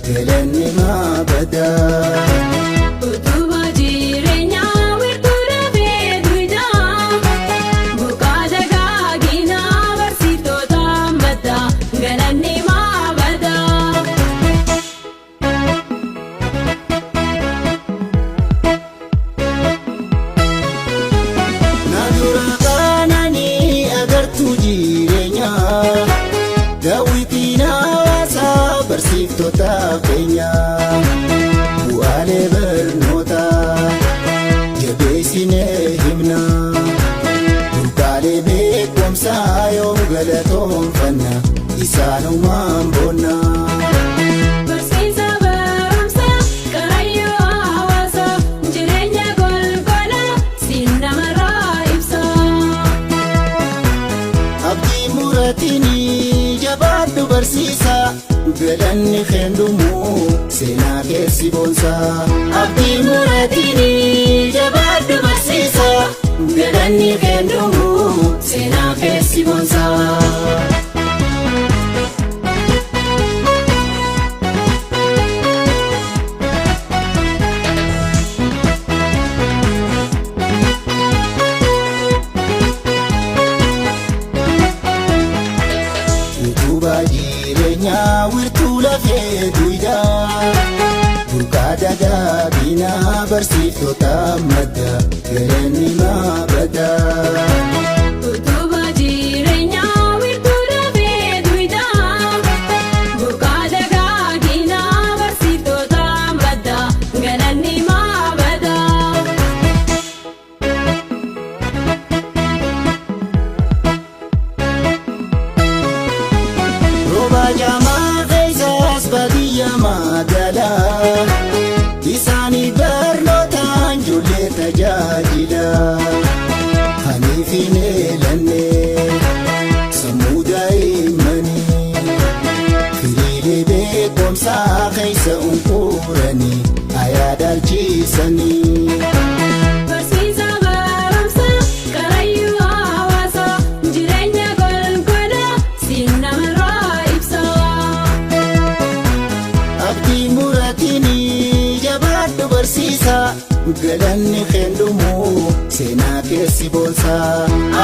Galanni maa badaa. Utubaa jireenyaa wiirtuu lafee dugdaa burqaa dagaaginaa barsiiftota madda galanni maa badaa. Na dura kaananii agartuu jireenyaa daawwitiin hawaasaa barsiiftota keenyaa bu'aalee barnootaa jabeessinee himna burqaalee beekumsaa yoom galatoonfanna isaanumaan boonna. Barsiisa barumsaa qarayyoo hawaasaa jireenya golgola siin namarraa ibsa. Abdii muraatiinii jabaadhu barsiisa galanni kendumu seenaa keessi boonsa. Abdii muraatiinii jabaadhu barsiisa galanni kendumu Seenaa keessi boonsa. Utubaa jireenyaa wiirtuu lafee dugdaa burqaa dagaaginaa barsiiftota madda galanni maa badaa. Utubaa jireenyaa wiirtuu lafee dugdaa burqaa dagaaginaa barsiiftota madda galanni maa badaa. Rooba jaamaa keessaas baadiyyaa magaalaa isaanii barnootaan ijoollee tajaajila haniif hin eelanne sammuu daa'immanii firiilee beekumsaa keessa unquuranii ayaadaalchisanii. Barsiisa barumsaa qarayyuu hawaasaa jireenya golgola siin namarraa ibsa. Abdii muraatiinii jabaadhu barsiisa galanni kendumu seenaa keessi boonsa.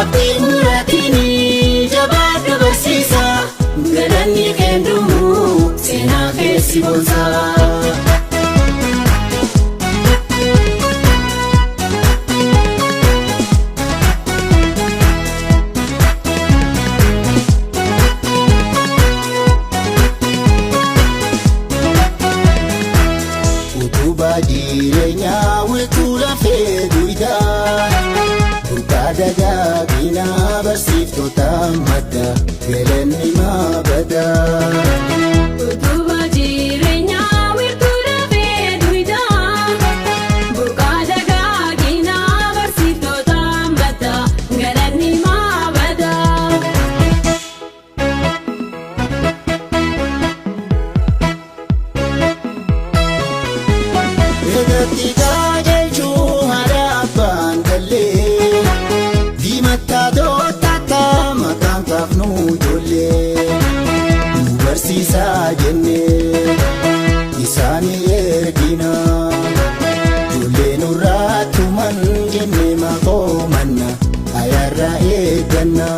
Abdii muraatiinii jabaadhu barsiisa galanni kendumu seenaa keessi boonsa. Utubaa jireenyaa wiirtuu lafee dugdaa burqaa dagaaginaa barsiiftota madda galanni maa badaa. Utubaa jireenyaa wiirtuu lafee dugdaa burqaa dagaaginaa barsiiftota madda galanni maa badaa. Eegatti qajeelchuu haadha abbaan gallee diimataa dootataa maqaan kaafnu ijoollee nu barsiisaa jennee isaanii ergina ijoollee nurraa tuman jennee maqoomanna ayyaarraa eegganna.